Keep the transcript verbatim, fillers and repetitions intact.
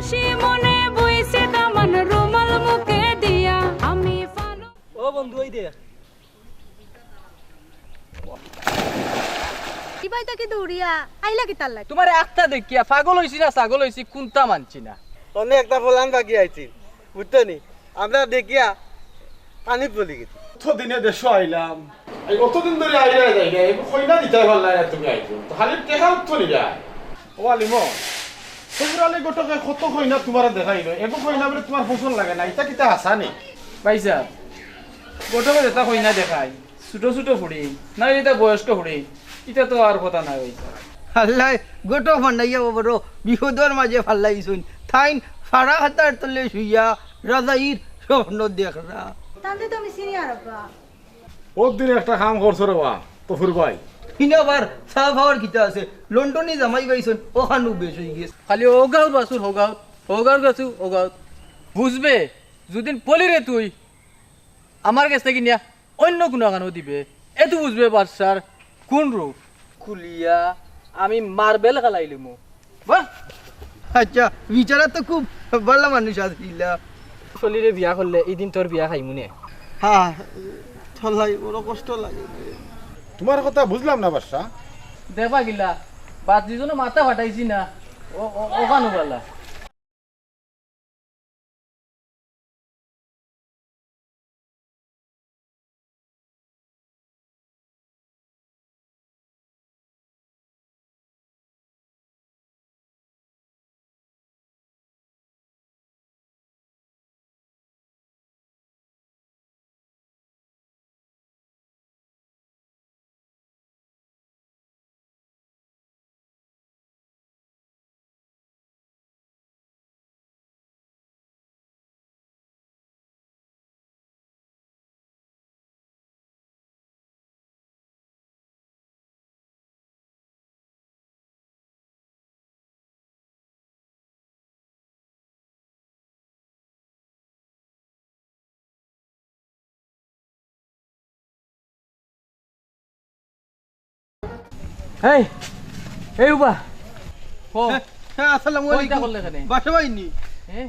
সে মনে বইছে দামান রুমাল মুখে দিয়া, আমি ফালো ও বন্ধু, ওই দেখ। ইবাই তো কি দৌড়িয়া আইলা কিতার লাগি? তুমারে একটা দেখিয়া পাগল অইছি না ছাগল অইছি কুনটা মানছি না। অনে একটা ফলান বাকি আইছি, বুঝছো নি? আমরা দেখিয়া পানি পড়ি গেছি। অতদিনে দেশো আইলাম, এই অতদিন ধরি আইরায় যাইরায়, এগু কইনা দিতায় পারলায় না তুমি আইছো। তো খালি টেকা উঠতো নিরায়। ও আলিম, সবুর আলী ঘটকে কত কইনা তুমারে দেখাইলো, এগু কইনা বলে তুমার পছন্দ লাগে না, ইতা কিতা হাছা নি? ভাইসাব, ঘটকে যেতা কইনা দেখাই, ছুটো ছুটো ফুড়ি, না ইতা বয়স্ক ফুড়ি, ইতা তো আর কথা নায় ভাইসাব। আল্লায় ঘটক বানাইয়া বড় বিপদর মাঝে ফালাইছইন। তাইন ফাড়া খাতার তলে শুইয়া রাজাইর স্বপ্ন দেখরা। তানরে তো আমি চিনি আর আব্বা। অউ দিন একটা কাম করছো রে বা, তফুর ভাই। হিনো আবার চা পাওয়ার কিতা আছে? লন্ডনি জামাই পাইছইন, অখানউ বেশ অইগেছে। খালি হগাউর বাছুর হগাউর, হগাউর বাছুর হগাউর। বুঝবে, যুদিন পলিরে তুই আমার গেছ থাকি নিয়া অইন্য কুনু কানো দিবে, এতু বুঝবে বাদশার কুন রূপ। খুলিয়া আমি মার্বেল খেলাইলিমু। বাহ! আচ্ছা, বিচারা তো খুব ভালা মানুষ আছিলা। চলিরে বিয়া করলে ইদিন তোর বিয়া খাইমু নে। হ্যাঁ, থল্লাই বড় কষ্ট লাগে। তুমার কথা বুঝলাম না বাদশা। দেখবা গিলা, বাদ দুইজনে মাথা ফাটাইছি না, ও, ও, অখানউ বালা। এই, এই উবা। ও, হ্যাঁ, হ্যাঁ, আসসালামু কইতা আলাইকুম। করলে কেনে? বাসা বাইনি। হ্যাঁ?